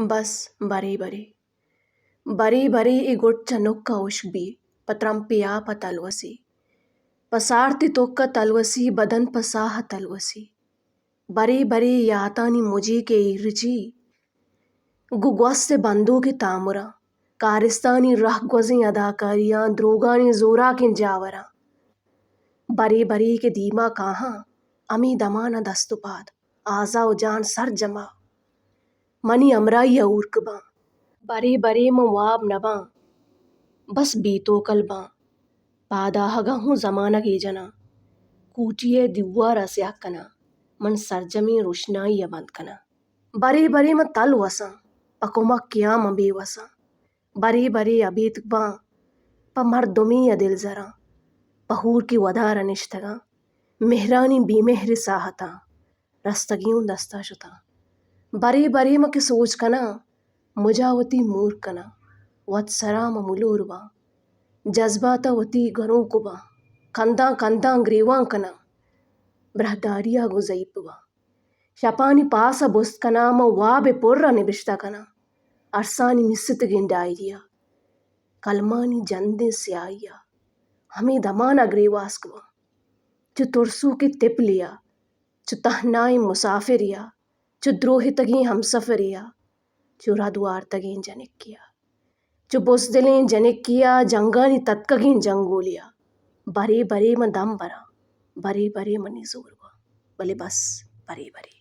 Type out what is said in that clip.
بس برے برے، برے برے اے گٹ چہ نک ءَ ہشک بی، پہ ترمپے آپ ءَ تلوسی، پہ سارتی توک ءَ تلوسی، بدن پہ ساہ ءَ تلوسی۔ برے برے یاتانی مجیک ءِ ایرجی گوں گوست ءِ بندوک ءِ تامراں، کارستانی رہگوزیں اداکاریاں، دروگانی زوراکیں جاوراں۔ برے برے کہ دیما کاہاں، ہمے دمان ءَ دست ءُ پاد، آزا ءُ جان سرجما، منی ہمراہی ءَ ہورک باں۔ برے برے من واب نہ باں، بس بے توکل باں۔ پاد آہگاں ہوں زمانگ ءَ جناں، کوٹی ءِ دیوار ءَ سیاہ کناں، من سرجمیں روشنائی ءَ بند کناں۔ برے برے من تلوساں، پہ کمک کیاں من بے وساں۔ برے برے ابیتک باں، پہ مردمے ءَ دل زراں، پہ ہورکے ودار ءَ نشتگاں، مہرانی بے مہر ساہتاں، رستگیں اوں دست ءَ شتاں۔ برے برے من کہ سوج کناں، مجا وتی مور کناں، وت سرا من ملور باں، جذبات ءَ وتی گنوک باں، کنداں کنداں گریوان کناں، براہداری ءَ گوں ضعیف باں۔ شپانی پاس ءَ بست کناں، من واب ءِ پر ءَ نبشتہ کناں، ارسانی میستگیں ڈائری ءَ، کلمانی جندیں سیاہی ءَ، ہمے دمان ءَ گریواسک باں۔ چو ترسوکیں تپلے ءَ، چو تہنائیں مسافرے ءَ، چو دروہتگیں ہمسفرے ءَ، چو رد وارتگیں جنکے ءَ، چو بزدلیں جنکے ءَ، جنگانی تتکگیں جنگولے ءَ، برے برے من دم براں، برے برے منی زور باں، بلے بس برے برے۔